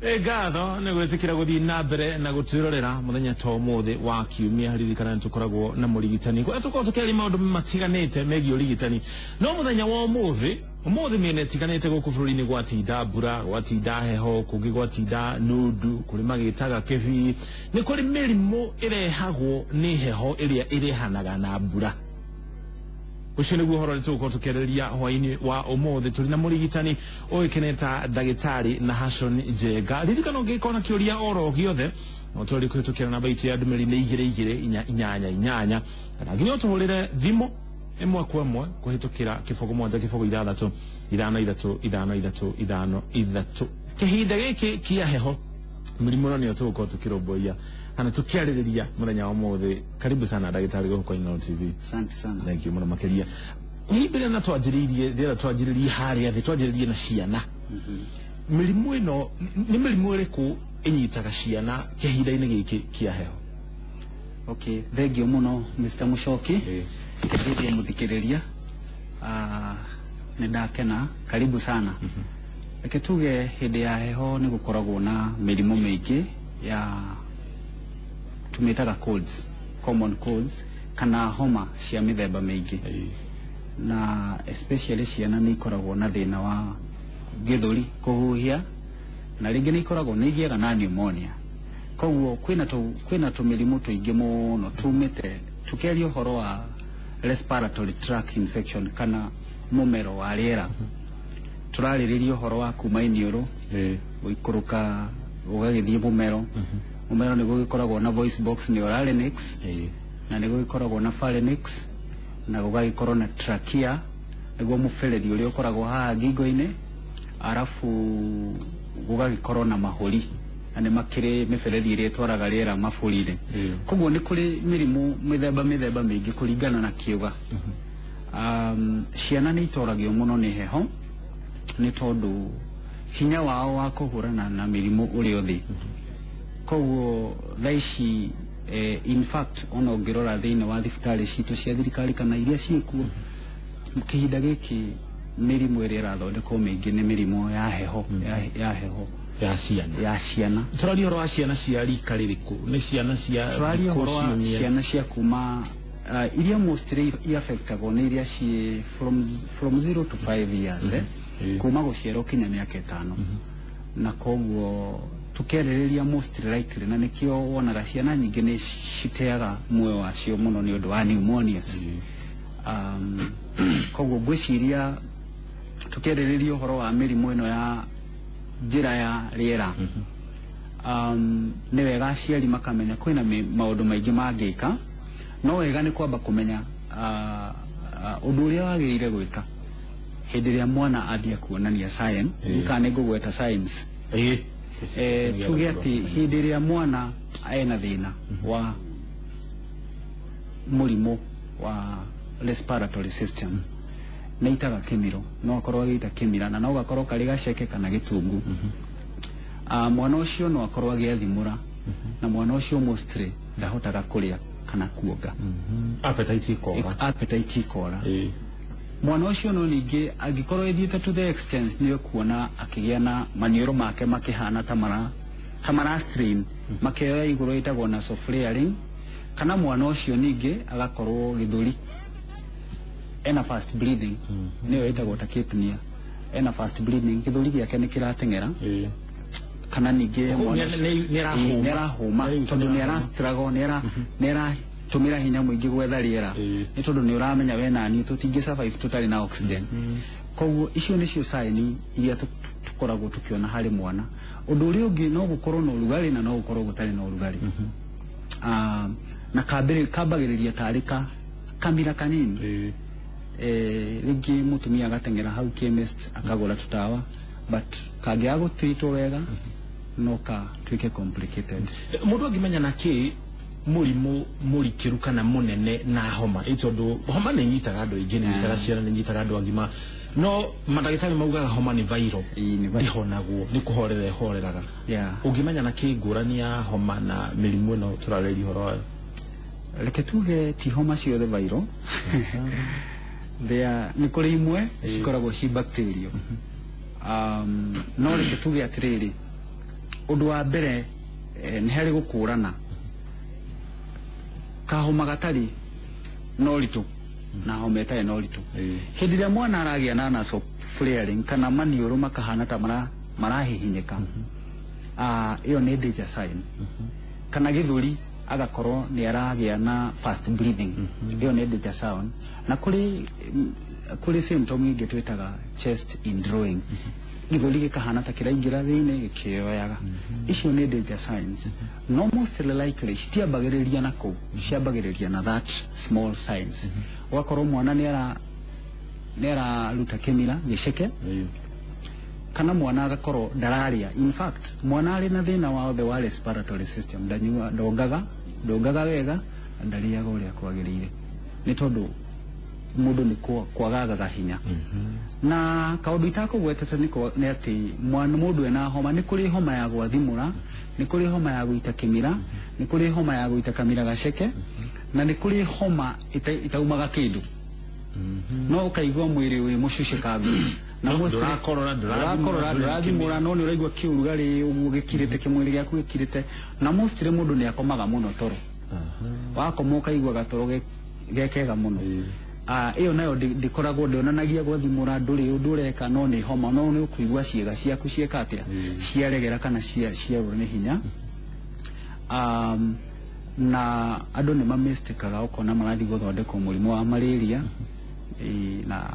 Nĩ ngatho nĩ gwĩtĩkĩra gũthiĩ na mbere na gũtwĩrorera mũthenya ta ũmũthĩ wa kiumia. Ririkana nĩ tũkoragwo na mũrigitani kũrĩa tũkoragwo tũkĩaria maũndũ matiganĩte megiĩ ũrigitani. No mũthenya wa ũmũthĩ, ũmũthĩ mĩena ĩtiganĩte gũkũ bũrũri-inĩ gwatinda mbura, gwatinda heho, kũngĩ gwatinda nundu, kũrĩ magĩtaga kĩbii. Nĩ kũrĩ mĩrimũ ĩrehagwo nĩ heho ĩrĩa ĩrehanaga na mbura. Ũcio nĩguo ũhoro ũrĩa tũgũkorwo tũkĩarĩrĩria hwaĩ-inĩ wa ũmũthĩ. Tũrĩ na mũrigitani ũĩkaine ta ndagĩtarĩ Nahashon Njenga. Ririkana ũngĩkorwo na kĩũria oro gĩothe no tũrĩ kũhĩtũkĩra namba itũ ya ndũmĩrĩri nĩ igĩrĩ igĩrĩ inya inyanya inyanya, kana nginya ũtũhũrĩre thimũ ĩmwe kwa ĩmwe kũhĩtũkĩra 0 7 0 6 5 3 5 3 5 3. Kĩhinda gĩkĩ kĩa heho, mĩrimũ ĩno nĩyo tũgũkorwo tũkĩrũmbũiya kana tũkĩarĩrĩria mũthenya wa ũmũthĩ. Karibu sana, ndagĩtarĩ, gũkũ kwa Inooro TV. Asante sana. Thank you mũno makĩria. Hihi mbere na twanjĩrĩirie, ndĩrenda twanjĩrĩrie harĩa thĩ, twanjĩrĩrie na ciana. Mĩrimũ ĩno nĩ mĩrimũ ĩrĩkũ ĩnyitaga ciana kĩhinda-inĩ gĩkĩ kĩa heho? Okay, thank you mũno, Mr. Mushoki. Ngĩthie mũthikĩrĩria. Nĩ ndakena, karibu sana. Reke tuge hĩndĩ ya heho nĩ gũkoragwo na mĩrimũ mĩingĩ ya tũmĩtaga colds, common colds kana homa cia mĩthemba mĩingĩ. Na especially ciana nĩ ikoragwo na thĩna wa gĩthũri, kũhuhia, na rĩngĩ nĩ ikoragwo nĩ igĩaga na pneumonia. Koguo kwĩna tũmĩrimũ tũingĩ mũno tumĩte tũkĩaria ũhoro wa respiratory tract infection kana mũmero wa rĩera. Tũrarĩrĩria ũhoro wa kuma iniũrũ gũikũrũka ũgagĩthiĩ mũmero. Mũmero nĩ gũgĩkoragwo na voice box, nĩyo larynx, na nĩ gũgĩkoragwo na pharynx, na gũgagĩkorwo na trachea, nĩguo mũberethi ũrĩa ũkoragwo haha ngingo-inĩ, arabu gũgagĩkorwo na mahũri, na nĩ makĩrĩ mĩberethi ĩrĩa ĩtwaraga rĩera mabũri-inĩ. Koguo nĩ kũrĩ mĩrimũ mĩthemba mĩthemba mĩingĩ kũringana na kĩũga. Ciana nĩ itoragio mũno nĩ heho nĩ tondũ hinya wao wa kũhũrana na mĩrimũ ũrĩ o thĩ. Koguo thaa ici, in fact, ona ũngĩrora thĩinĩ wa thibitarĩ citũ cia thirikari kana iria ciĩkuo kĩhinda gĩkĩ, mĩrimũ ĩrĩa ĩrathondekwo mĩingĩ nĩ mĩrimũ ya heho, ya heho. Ya ciana. Ya ciana. Tũraria ũhoro wa ciana cia rika rĩrĩkũ? Nĩ ciana cia Tũraria thikũ, ũhoro wa ciumia? ciana cia kuma iria mostly iaffectagwo nĩ iria ciĩ from 0 to 5 years, eh? Kuma gũciarwo kinya mĩaka 5. Na koguo tũkĩarĩrĩria most likely, na nĩkĩo wonaga ciana nyingĩ nĩ citeaga muoyo wacio mũno nĩ ũndũ wa pneumonias. Koguo ngwĩciria tũkĩarĩrĩria ũhoro wa mĩrimũ ĩno ya njĩra ya rĩera, nĩ wega aciari makamenya kwĩna maũndũ maingĩ mangĩka. No wega nĩ kwamba kũmenya ũndũ ũrĩa wagĩrĩire gwĩka hĩndĩ ĩrĩa mwana ambia kuonania sign. Kana nĩ ngũgweta signs? Ĩĩ. Tuge atĩ hĩndĩ ĩrĩa mwana ena thĩna wa mũrimũ wa respiratory system, nĩ itaga kĩmiro, no akorwo agĩita kĩmira na no gakorwo karĩ gaceke kana gĩtungu. Mwana ũcio no akorwo agĩathimũra, na mwana ũcio mostly ndahotaga kũrĩa kana kuonga. Appetite ikora. Appetite ikora. Mwana ũcio no ningĩ angĩkorwo ĩthiĩte to the extent nĩ ũkuona akĩgĩa na maniũrũ make makĩhana ta mara strain, makeoya igũrũ, ĩtagwo nasal flaring, kana mwana ũcio ningĩ agakorwo gĩthũri ena fast breathing, nĩyo ĩtagwo tachypnea, ena fast breathing, gĩthũri gĩake nĩ kĩrateng'era, kana ningĩ Kũu mwana ũcio- nĩ arahũma. Ĩĩ, nĩ arahũma Rĩu tondũ nĩ nĩ ara struggle, nĩ aratũmĩra hinya mũingĩ gwetha rĩera, nĩ tondũ nĩ ũramenya we nani tũtingĩ survive tũtarĩ na oxygen. Koguo icio nĩcio sign iria tũkoragwo tũkĩona harĩ mwana. Ũndũ ũrĩa ũngĩ, no gũkorwo na ũrugarĩ na no gũkorwo gũtarĩ na ũrugarĩ. Na kambagĩrĩria tarĩ ka kamira kanini. Rĩngĩ mũtumia agateng'era hau chemist akagũra tũtawa, but kangĩaga gũtreatwo wega no katuĩke complicated. Mũndũ angĩmenya na kĩ mũrimũ mũrikĩru kana mũnene na homa ĩ? Tondũ homa nĩ inyitaga andũ aingĩ, nĩ inyitaga ciana, nĩ inyitaga andũ agima, no mandagĩtarĩ maugaga homa nĩ viral. Ĩĩ, nĩ viral. Ĩhonagwo nĩ kũhorera ĩhoreraga. Ũngĩmenya na kĩ ngũrani ya homa na mĩrimũ ĩno tũrarĩria ũhoro wayo? Reke tuge ti homa ciothe viral. There nĩ kũrĩ imwe cikoragwo ci bacterial. No reke tuge atĩrĩrĩ, Ũndũ wa mbere, nĩ harĩ gũkũrana kahoma gatarĩ na ũritũ na homa ĩtarĩ na ũritũ. Hĩndĩ ĩrĩa mwana aragĩa na nasal flaring kana maniũrũ makahana ta marahihinyĩka, ĩyo nĩ danger sign. Kana gĩthũri agakorwo nĩ aragĩa na fast breathing, ĩyo nĩ danger sign. Na kũrĩ symptom ĩngĩ twĩtaga chest indrawing, gĩthũri gĩkahana ta kĩraingĩra thĩinĩ gĩkĩoyaga. Icio nĩ danger signs, no mostly likely citiambagĩrĩria na kũu, ciambagĩrĩria na that small signs. Ũgakorwo mwana nĩ araruta kĩmira gĩceke, kana mwana agakorwo ndararĩa. In fact, mwana arĩ na thĩna wothe wa respiratory system ndanyua, ndongaga wega na ndarĩaga ũrĩa kwagĩrĩire, nĩ tondũ mũndũ nĩ kwagagaga hinya. Na kaũndũ itakũgwetete nĩ atĩ mwana mũndũ ena homa, nĩ kũrĩ homa ya gwathimũra, nĩ kũrĩ homa ya gũita kĩmira, nĩ kũrĩ homa ya gũita kamira gaceke, na nĩ kũrĩ homa itaumaga kĩndũ, no ũkaigua mwĩrĩ wĩ mũcucĩkangu na No, ndũrakorora, ndũrakorora, ndũrathimũra, ndũrathimũra, no nĩ ũraigua kĩũrugarĩ ũguo gĩkirĩte, kĩmwĩrĩ gĩaku gĩkirĩte. Na mostly mũndũ nĩ akomaga mũno toro, wakoma ũkaigua gatoro gekega mũno. Ĩyo nayo ndĩkoragwo ndĩonanagia gwathimũra, ndũrĩ ũndũ ũreka, no nĩ homa, no nĩ ũkũigua ciĩga ciaku cieka atĩa, ciaregera kana ciarũra nĩ hinya. Na andũ nĩ mamistĩkaga, ũkona marathiĩ gũthondekwo mũrimũ wa malaria. Na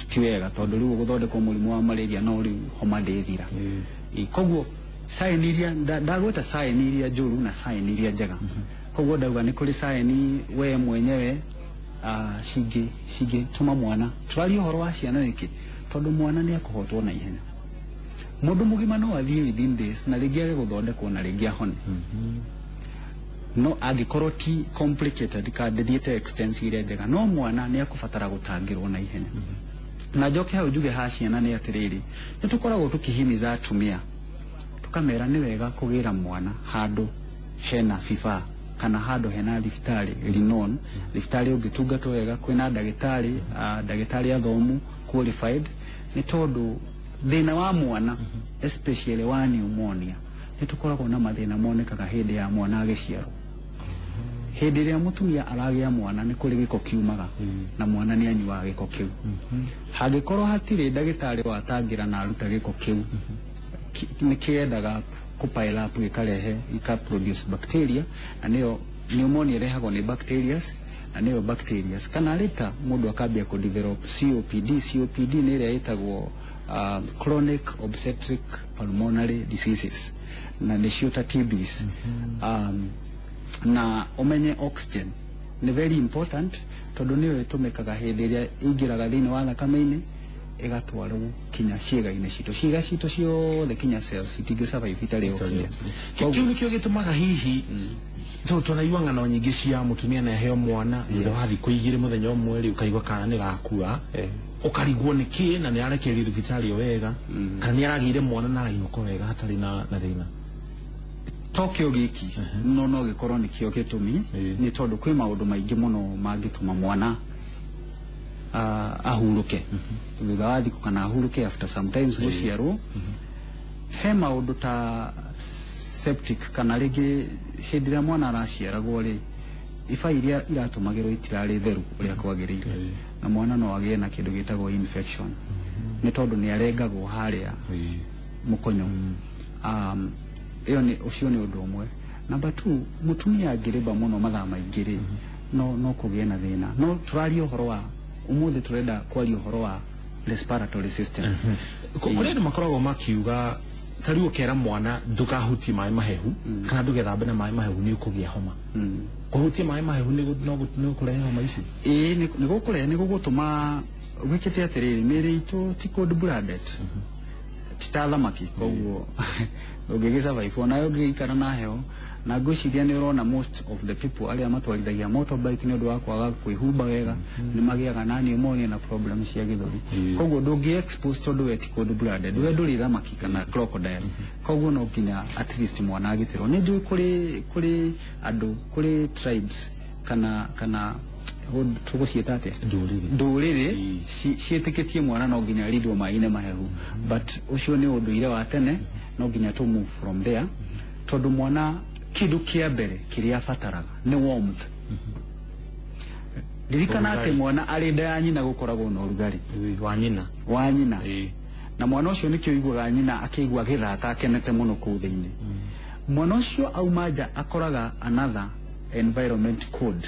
ti wega, tondũ rĩu gũthondekwo mũrimũ wa malaria no rĩu homa ndĩthira. Koguo sign iria ndagweta, sign iria njũru na sign iria njega. Koguo ndauga nĩ kũrĩ sign we mwenyewe cingĩtũma mwana. Tũraria ũhoro wa ciana nĩkĩ? Tondũ mwana nĩ akũhotwo na ihenya. Mũndũ mũgima no athiĩ within days na rĩngĩ age gũthondekwo na rĩngĩ ahone, no angĩkorwo ti complicated ka ndĩthiĩte extent iria njega. No mwana nĩ akũbatara gũtangĩrwo na ihenya. Na njoke hau njuge ha ciana nĩ atĩrĩrĩ, nĩ tũkoragwo tũkĩhimiza atumia, tũkamera nĩ wega kũgĩra mwana handũ hena vifaa kana handũ hena thibitarĩ renowned, thibitarĩ ũngĩtungatwo wega, kwĩna ndagĩtarĩ, ndagĩtarĩ athomu, qualified, nĩ tondũ thĩna wa mwana, especially wa pneumonia, nĩ tũkoragwo na mathĩna monekaga hĩndĩ ya mwana agĩciarwo. Hĩndĩ ĩrĩa mũtumia aragĩa mwana, nĩ kũrĩ gĩko kiumaga na mwana nĩ anyuaga gĩko kĩu. Hangĩkorwo hatirĩ ndagĩtarĩ watangĩra na aruta gĩko kĩu, nĩ kĩendaga kũ pile up, gĩkarehe, gĩka produce bacteria, na nĩyo pneumonia ĩrehagwo nĩ bacterias, na nĩyo bacterias kana later mũndũ akambia kũ develop COPD. COPD nĩ ĩrĩa ĩtagwo chronic obstetric pulmonary diseases, na nĩcio ta TBs. Na ũmenye oxygen nĩ very important, tondũ nĩyo ĩtũmĩkaga hĩndĩ ĩrĩa ĩingĩraga thĩinĩ wa thakame-inĩ ĩgatwarwo kinya ciĩga-inĩ citũ, ciĩga citũ ciothe, kinya cells itingĩ survive itarĩ oxygen. Kĩu nĩkĩo gĩtũmaga hihi tondũ twanaigua ng'ano nyingĩ cia mũtumia na aheo mwana, thutha wa thikũ 2, mũthenya ũmwe rĩ, ũkaigua kana nĩ gakua, ũkarigwo nĩ kĩ, na nĩ arekererio thibitarĩ o wega, kana nĩ aragĩire mwana na arainũka wega hatarĩ na thĩna. Tokĩo gĩki no gĩkorwo nĩkĩo gĩtũmi, nĩ tondũ kwĩ maũndũ maingĩ mũno mangĩtũma mwana ahurũke thutha wa thikũ kana ahurũke after sometimes gũciarwo. He maũndũ ta septic, kana rĩngĩ hĩndĩ ĩrĩa mwana araciaragwo rĩ, iba iria iratũmagĩrwo itirarĩ theru ũrĩa kwagĩrĩire, na mwana no agĩe na kĩndũ gĩtagwo infection, nĩ tondũ nĩ arengagwo harĩa mũkonyo. Ĩyo nĩ ũcio nĩ ũndũ ũmwe. Number two, mũtumia angĩrĩmba mũno mathaa maingĩ rĩ, no kũgĩe na thĩna. No tũraria ũhoro wa ũmũthĩ, tũrenda kwaria ũhoro wa respiratory system. Kũrĩ andũ makoragwo makiuga ta rĩu ũkera mwana ndũkahutie maĩ mahehu kana ndũgethambe na maĩ mahehu, nĩ ũkũgĩa homa. Kũhutia maĩ mahehu nĩ gũkũrehe homa ici? Ĩĩ, nĩ gũkũrehe, nĩ gũgũtũma gwĩkĩte atĩrĩrĩ, mĩĩrĩ itũ ti cold blooded, ti ta thamaki, koguo ũngĩgĩ survive ona ũngĩikara na heho. Na ngwĩciria nĩ ũrona most of the people arĩa matwarithagia motorbike, nĩ ũndũ wa kwaga kwĩhumba wega, nĩ magĩaga na pneumonia na problem cia gĩthũri. Koguo ndũngĩ expose, tondũ we ti cold blooded, we ndũrĩ thamaki kana crocodile. Koguo no nginya at least mwana agitĩrwo. Nĩ njũĩ kũrĩ andũ, kũrĩ tribes kana Tũgũciĩta atĩa? Ndũrĩrĩ. Ndũrĩrĩ ciĩtĩkĩtie mwana no nginya arindwo maĩ-inĩ mahehu, but ũcio nĩ ũndũire wa tene. No nginya tũ move from there, tondũ mwana kĩndũ kĩa mbere kĩrĩa abataraga nĩ warmth. Ririkana atĩ Ũrugarĩ. mwana arĩ nda ya nyina gũkoragwo na ũrugarĩ Wa nyina. Wa nyina. Na mwana ũcio nĩkĩo ũiguaga nyina akĩigua agĩthaka akenete mũno kũu thĩinĩ. Mwana ũcio auma nja akoraga another environment code,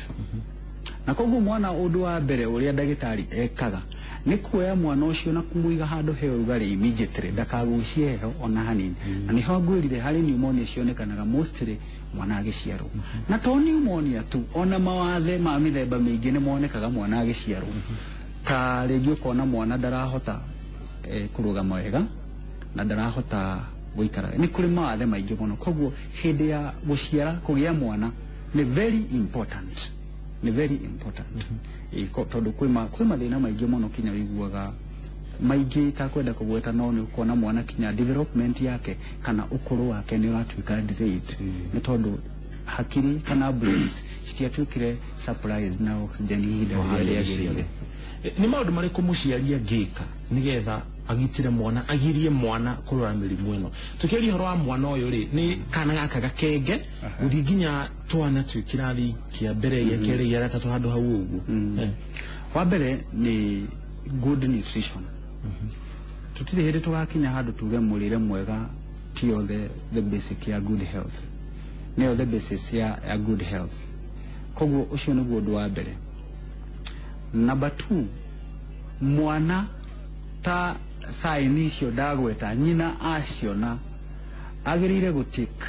na koguo mwana, ũndũ wa mbere ũrĩa ndagĩtarĩ ekaga nĩ kuoya mwana ũcio na kũmũiga handũ he ũrugarĩ immediately, ndakagucie heho ona hanini. Na nĩho ngwĩrire harĩ pneumonia cionekanaga mostly mwana agĩciarwo, na to pneumonia tu, ona mawathe ma mĩthemba mĩingĩ nĩ monekaga mwana agĩciarwo, ta rĩngĩ ũkona mwana ndarahota kũrũgama wega na ndarahota gũikara. Nĩ kũrĩ mawathe maingĩ mũno. Koguo hĩndĩ ya gũciara, kũgĩa mwana nĩ very important, nĩ very important. Tondũ kwĩ mathĩna maingĩ mũno kinya wĩiguaga maingĩ itakwenda kũgweta, no nĩ ũkuona mwana kinya development yake kana ũkũrũ wake nĩ ũratuĩka delayed, nĩ tondũ hakiri kana brains citiatuĩkire supplies na oxygen ihinda rĩrĩa rĩagĩrĩire. Nĩ maũndũ marĩkũ mũciari angĩka nĩgetha agitĩre mwana, agirie mwana kũrwara mĩrimũ ĩno? Tũkĩaria ũhoro wa mwana ũyũ rĩ, nĩ kana gaka gakenge gũthiĩ nginya twana twĩ kĩrathi kĩa mbere, gĩa kerĩ, gĩa gatatũ, handũ hau ũguo. Wa mbere nĩ good nutrition. Tutirĩ hĩndĩ tũgakinya handũ tuge mũrĩre mwega tiyo the basic ya good health, nĩyo the basis ya good health. Koguo ũcio nĩguo ũndũ wa mbere. Number two, mwana ta sign icio ndagweta, nyina aciona agĩrĩire gũ take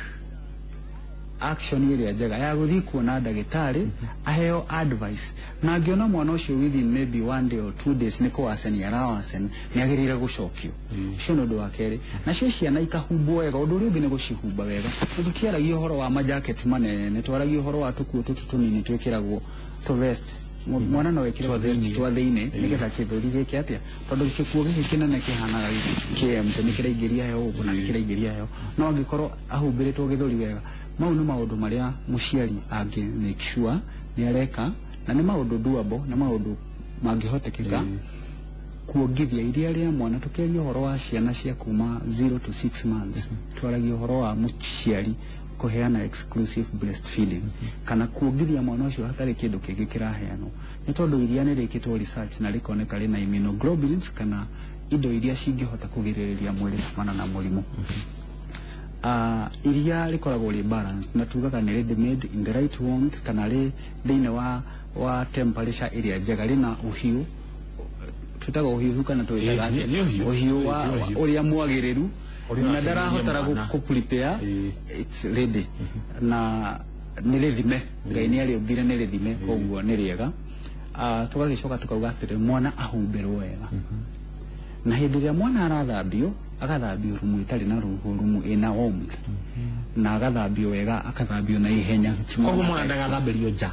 action ĩrĩa njega ya gũthiĩ kuona ndagĩtarĩ aheo advice. Na angĩona mwana ũcio within maybe 1 day or 2 days nĩ kũwaceni arawaceni, nĩ agĩrĩire gũcokio. Ũcio nĩ ũndũ wa kerĩ. Nacio ciana ikahumbwo wega. Ũndũ ũrĩa ũngĩ nĩ gũcihumba wega. Nĩ tũtiaragia ũhoro wa majaketi manene, twaragia ũhoro wa tũkuo tũtũ tũnini twĩkĩragwo, tũ vest. Mwana no ekĩre Twa vest thĩiniĩ. twa thĩinĩ nĩgetha kĩthũri gĩke atĩa, tondũ gĩkuo gĩkĩ kĩnene kĩhanaga kĩemte, nĩ kĩraingĩria heho gũkũ na nĩ kĩraingĩria heho, no angĩkorwo ahumbĩrĩtwo gĩthũri wega. Mau nĩ maũndũ marĩa mũciari angĩ make sure nĩ areka, na nĩ maũndũ doable, nĩ maũndũ mangĩhotekeka kuongithia iria rĩa mwana. Tukiaria ũhoro wa ciana cia kuma 0 to 6 months, twaragia ũhoro wa mũciari kũheana exclusive breastfeeding kana kuongithia mwana ũcio hatarĩ kĩndũ kĩngĩ kĩraheanwo, nĩ tondũ iria nĩ rĩkĩtwo research na rĩkoneka rĩna immunoglobulins kana indo iria cingĩhota kũgirĩrĩria mwĩrĩ kumana na mũrimũ. Iria rĩkoragwo rĩ balanced, na tugaga nĩ ready made in the right warmth kana rĩ thĩinĩ wa temperature ĩrĩa njega, rĩna ũhiũ, twĩtaga ũhiũhu kana twĩtaga Nĩ ũhiũ. Ũhiũ wa Nĩ ũhiũ. ũrĩa mwagĩrĩru. Ũrĩa Nyina ũrateithia ndarahotara mwana. kũ prepare. It's ready na nĩ rĩthime, Ngai nĩ arĩũmbire nĩ rĩthime, koguo nĩ rĩega. Tũgagĩcoka tukauga atĩrĩ, mwana ahumbĩrwo wega, na hĩndĩ ĩrĩa mwana arathambio, agathambio rumu ĩtarĩ na rũhuho, rumu ĩna warmth, na agathambio wega, akathambio na ihenya. Koguo mwana ndagathambĩrio nja?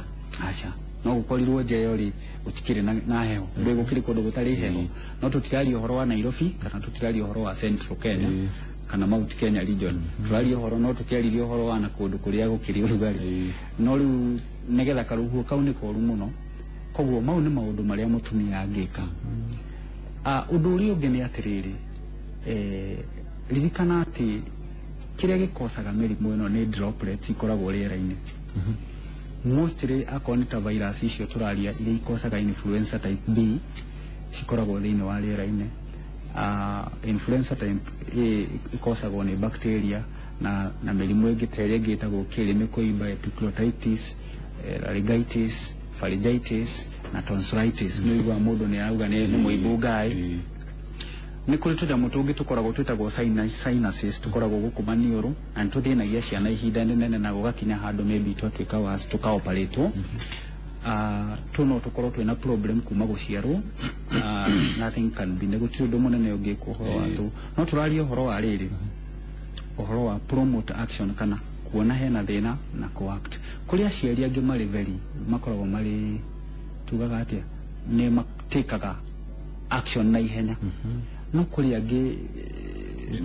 Aca, no gũkorirwo nja ĩyo rĩ gũtikĩrĩ na heho, ndũĩ gũkĩrĩ kũndũ gũtarĩ heho. No tũtiraria ũhoro wa Nairobi kana tũtiraria ũhoro wa Central Kenya kana Mount Kenya region, tũraria ũhoro, no tũkĩaririe ũhoro wa na kũndũ kũrĩa gũkĩrĩ ũrugarĩ, no rĩu nĩgetha karũhuho kau nĩ koru mũno. Koguo mau nĩ maũndũ marĩa mũtumia angĩka. Ũndũ ũrĩa ũngĩ nĩ atĩrĩrĩ, ririkana atĩ kĩrĩa gĩkocaga mĩrimũ ĩno nĩ droplets ikoragwo rĩera-inĩ mostly. Akorwo nĩ ta virus icio tũraria iria ikocaga influenza type B, cikoragwo thĩinĩ wa rĩera-inĩ. Influenza type A ĩkocagwo nĩ bacteria na mĩrimũ ĩngĩ ta ĩrĩa ĩngĩ ĩtagwo kĩrĩmĩ kũimba, epiglottitis, laryngitis, pharyngitis na tonsillitis. Nĩ ũiguaga mũndũ nĩ arauga nĩ mũimbu ngaĩ. Nĩ kũrĩ tũnyamũ tũngĩ tũkoragwo twĩtagwo sinuses, tũkoragwo gũkũ maniũrũ na nĩ tũthĩnagia ciana ihinda rĩnene na gũgakinya handũ maybe twatuĩka wa tũkaoperĩtwo. Tũ no tũkorwo twĩna problem kuma gũciarwo. Nothing can be, nĩ gũtirĩ ũndũ mũnene ũngĩkwo ũhoro wa tũ, no tũraria ũhoro wa rĩrĩ, ũhoro wa promote action kana kuona hena thĩna na co-act. Kũrĩ aciari angĩ marĩ very, makoragwo marĩ, tugaga atĩa, nĩ matĩkaga action na ihenya, no kũrĩ angĩ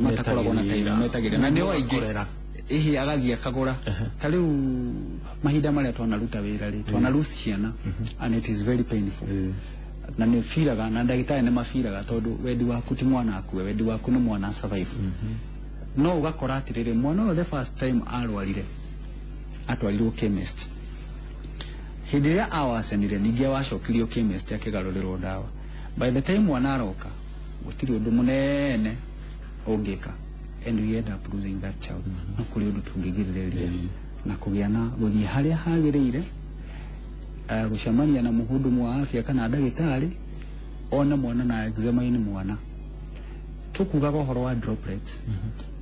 matakoragwo na time, Metagĩrĩra. metagĩrĩra na nĩo aingĩ. Magakorera. Ĩhĩ, agathiĩ akagũra. Ta rĩu mahinda marĩa twanaruta wĩra rĩ, twana lose ciana, and it is very painful, na nĩ biraga, na ndagĩtarĩ nĩ mabiraga, tondũ wendi waku ti mwana akue, wendi waku nĩ mwana survive. No ũgakora atĩrĩrĩ, mwana ũyũ the first time arwarire, atwarirwo chemist. Hĩndĩ ĩrĩa awacenire, ningĩ wacokirio chemist akĩgarũrĩrwo ndawa. By the time mwana aroka, gũtirĩ ũndũ mũnene ũngĩka, and we end up losing that child. No kũrĩ ũndũ tũngĩgirĩrĩria na kũgĩa na gũthiĩ harĩa hagĩrĩire, gũcemania na mũhudumu wa afya kana ndagĩtarĩ, one mwana na examine mwana. Tukugaga ũhoro wa droplets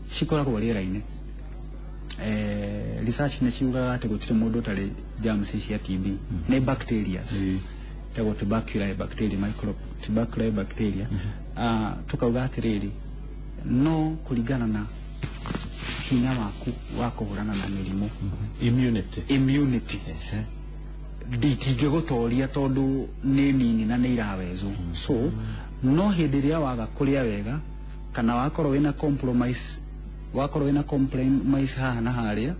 cikoragwo rĩera-inĩ. Research nĩ ciugaga atĩ gũtirĩ mũndũ ũtarĩ germs cia TB, nĩ bacterias, ĩtagwo tubercular bacteria, micro tubercular bacteria. Tukauga atĩrĩrĩ, no kũringana na hinya waku wa kũhũrana na mĩrimũ, immunity, immunity nditingĩgũtoria, tondũ nĩ nini na nĩ irawezwo. So no hĩndĩ ĩrĩa waga kũrĩa wega, kana wakorwo wĩna compromise, wakorwo wĩna compromise haha na harĩa,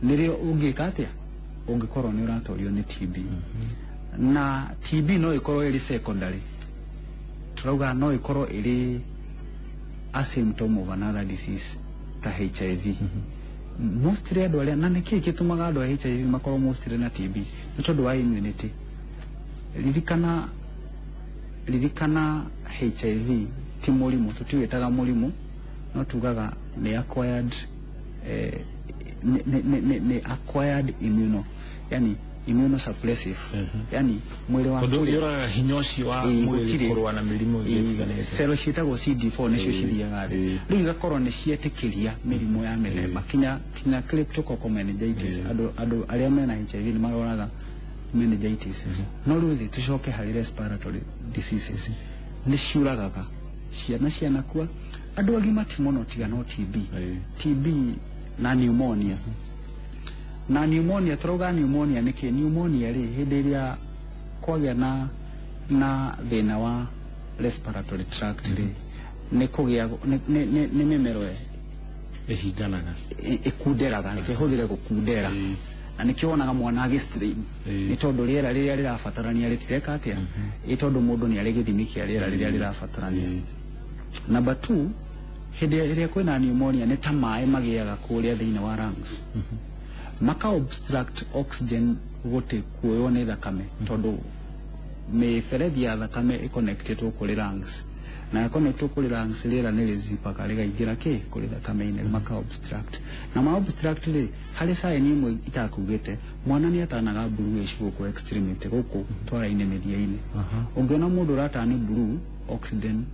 nĩrĩo ũngĩka atĩa, ũngĩkorwo nĩ ũratorio nĩ TB. Na TB no ĩkorwo ĩrĩ secondary, turauga no ĩkorwo ĩrĩ a symptom of another disease ta HIV. Mostly andũ arĩa, na nĩkĩĩ gĩtũmaga andũ a HIV makorwo mostly na TB? Nĩ tondũ wa immunity. Ririkana, HIV ti mũrimũ, tũtiwĩtaga mũrimũ, no tugaga nĩ acquired, nĩ acquired immuno, yani immunosuppressive, yani mwĩrĩ waku tondũ yũragaga hinya ũcio wa mwĩrĩ kũrũa na mĩrimũ ĩngĩ ĩtiganĩte. Cell ciĩtagwo CD4 nĩcio cithiaga thĩ. Rĩu igakorwo nĩ cietĩkĩria mĩrimũ ya mĩthemba kinya cryptococcal meningitis. Andũ arĩa mena HIV nĩ marwaraga meningitis. No rĩu thĩ tũcoke harĩ respiratory diseases, nĩ ciũragaga ciana, cianakua, andũ agima ti mũno, tiga no TB. TB na pneumonia. Na pneumonia, turauga pneumonia nĩkĩ? Pneumonia rĩ, hĩndĩ ĩrĩa kwagĩa na thĩna wa respiratory tract rĩ, nĩ kũgĩa nĩ mĩmero ĩhinganaga, ĩkunderaga, reke hũthĩre gũkundera, na nĩkĩo wonaga mwana agĩ-strain, nĩ tondũ rĩera rĩrĩa rĩrabatarania rĩtireka atĩa, ĩ tondũ mũndũ nĩ arĩ gĩthimi kĩa rĩera rĩrĩa rĩrabatarania. Number two, hĩndĩ ĩrĩa kwĩna pneumonia, nĩ ta maĩ magĩaga kũrĩa thĩinĩ wa lungs, maka obstruct oxygen gũtĩ kuoywo nĩ thakame, tondũ mĩberethi ya thakame ĩconnectĩtwo kũrĩ lungs, na ĩconnectwo kũrĩ lungs, rĩera nĩ rĩzipaga rĩgaingĩra kĩ kũrĩ thakame-inĩ, maka obstruct. Na ma obstruct rĩ, harĩ sign ĩmwe itakugĩte, mwana nĩ atanaga bluish gũkũ extremity, gũkũ twara-inĩ mĩthia-inĩ. Ũngĩona mũndũ ũratani blue, oxygen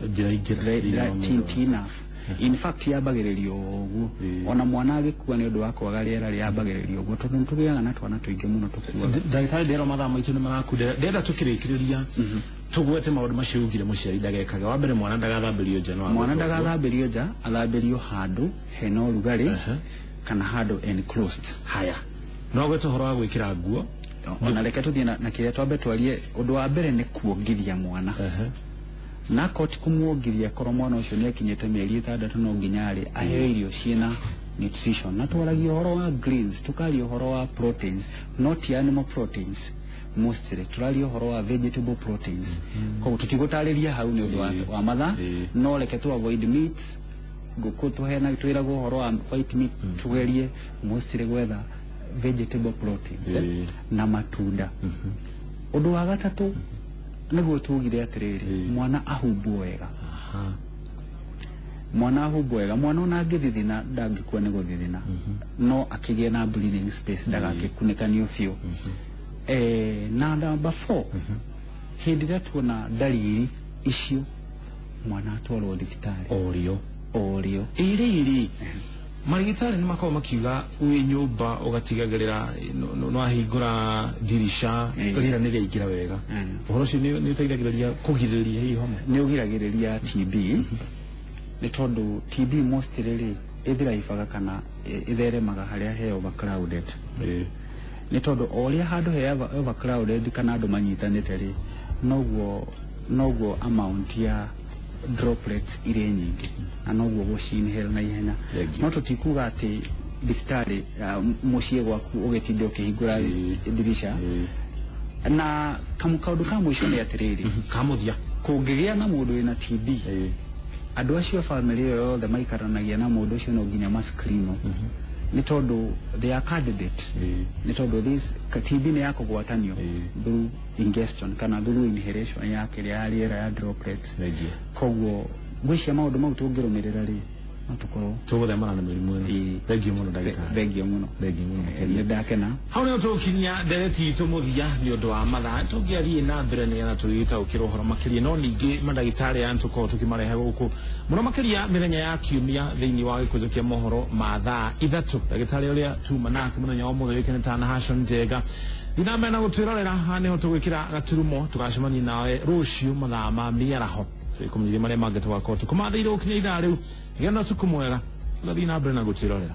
njĩra ingĩra ti enough. In fact, yambagĩrĩrio o ũguo. Ona mwana agĩkua nĩ ũndũ wa kwaga rĩera, rĩambagĩrĩrio ũguo, tondũ nĩ tũgĩaga na twana tũingĩ mũno tũkuaga. Ndagĩtarĩ, ndĩrwo mathaa maitũ nĩ marakundera. Ndĩrenda tũkĩrĩkĩrĩria tũgwete maũndũ macio ugire mũciari ndagekage. Wa mbere, mwana ndagathambĩrio nja no mwana agwetwo ũguo. Ndagathambĩrio nja, athambĩrio handũ hena ũrugarĩ kana handũ enclosed. Haya, no agwete ũhoro wa gwĩkĩra nguo. Ona reke tũthiĩ na kĩrĩa twambe twarie. Ũndũ wa mbere nĩ kuongithia mwana, na koti kũmuongithia, korwo mwana ũcio nĩ akinyĩte mĩeri 6, no nginya rĩ aheo irio ciĩna nutrition, na twaragia ũhoro wa greens, tukaria ũhoro wa proteins, not animal proteins, mostly tũraria ũhoro wa vegetable proteins. Koguo tũtigũtarĩria hau nĩ ũndũ wa mathaa. No reke tu avoid meats, ngũkũ tũhena, twĩragwo ũhoro wa white meat, tugerie mostly gwetha vegetable proteins, na matunda. Ũndũ wa gatatũ nĩguo tugire atĩrĩrĩ, mwana ahumbwo wega. Mwana ahumbwo wega, mwana ona angĩthithina ndangĩkua nĩ gũthithina, no akĩgĩe na breathing space, ndagakĩkunĩkanio biũ. Na number four, hĩndĩ ĩrĩa tuona ndariri icio, mwana atwarwo thibitarĩ o rĩo. O rĩo. Ĩ rĩrĩ, marigitari nĩ makoragwo makiuga wĩ nyũmba ũgatigagĩrĩra no ahingũra ndirica, rĩera nĩ rĩaingĩra wega. Ũhoro ũcio nĩ ũteithagĩrĩria kũgirĩrĩria hihi homa? Nĩ ũgiragĩrĩria TB, nĩ tondũ TB mostly rĩ ĩthiraibaga kana ĩtheremaga harĩa he overcrowded, nĩ tondũ o ũrĩa handũ he overcrowded kana andũ manyitanĩte rĩ, noguo amount ya droplets irĩ nyingĩ, na noguo gũci-inhale na ihenya. Thank you. No tũtikuga atĩ thibitarĩ mũciĩ gwaku ũgĩtinda ũkĩhingũra ndirica. Na kaũndũ ka mũico nĩ atĩrĩrĩ, Kamuthia. Kũngĩgĩa na mũndũ wĩna TB, andũ acio a famĩlĩ ĩyo yothe maikaranagia na mũndũ ũcio no nginya mascreenwo, nĩ tondũ they are candidate, nĩ tondũ this TB nĩ ya kũgwatanio through ingestion kana through inhalation ya kĩrĩa ya rĩera ya droplets. Thengiũ. Koguo ngwĩciria maũndũ mau tũngĩrũmĩrĩra rĩ, no tũkorwo Tũgũthemana na mĩrimũ ĩno. Thengiũ mũno, ndagĩtarĩ. Thengiũ mũno. Thengiũ mũno makĩria. Nĩ ndakena. Hau nĩho tũgũkinyia ndereti itũ mũthia nĩ ũndũ wa mathaa. Tũngĩathiĩ na mbere nĩgetha tũgĩtaũkĩrwo ũhoro makĩria, no ningĩ mandagĩtarĩ aya nĩtũkoragwo tũkĩmarehe gũkũ mũno makĩria mĩthenya ya kiumia thĩinĩ wa gĩkũnjo kĩa mohoro ma thaa 3. Ndagĩtarĩ ũrĩa tuma nake mũthenya wa ũmũthĩ wĩkene ta Nahashon Njega. Thiĩ na mbere na gũtwĩrorera. Haha nĩho tũgwĩkĩra gaturumo. Tũgacemania nawe rũciũ mathaa ma mĩaraho tũkũmenyithia marĩa mangĩ tũgakorwo tũkũmathĩire. Gũkinya ithaa rĩu, gĩa na ũtukũ mwega. Tũgathiĩ na mbere na gũtwĩrorera.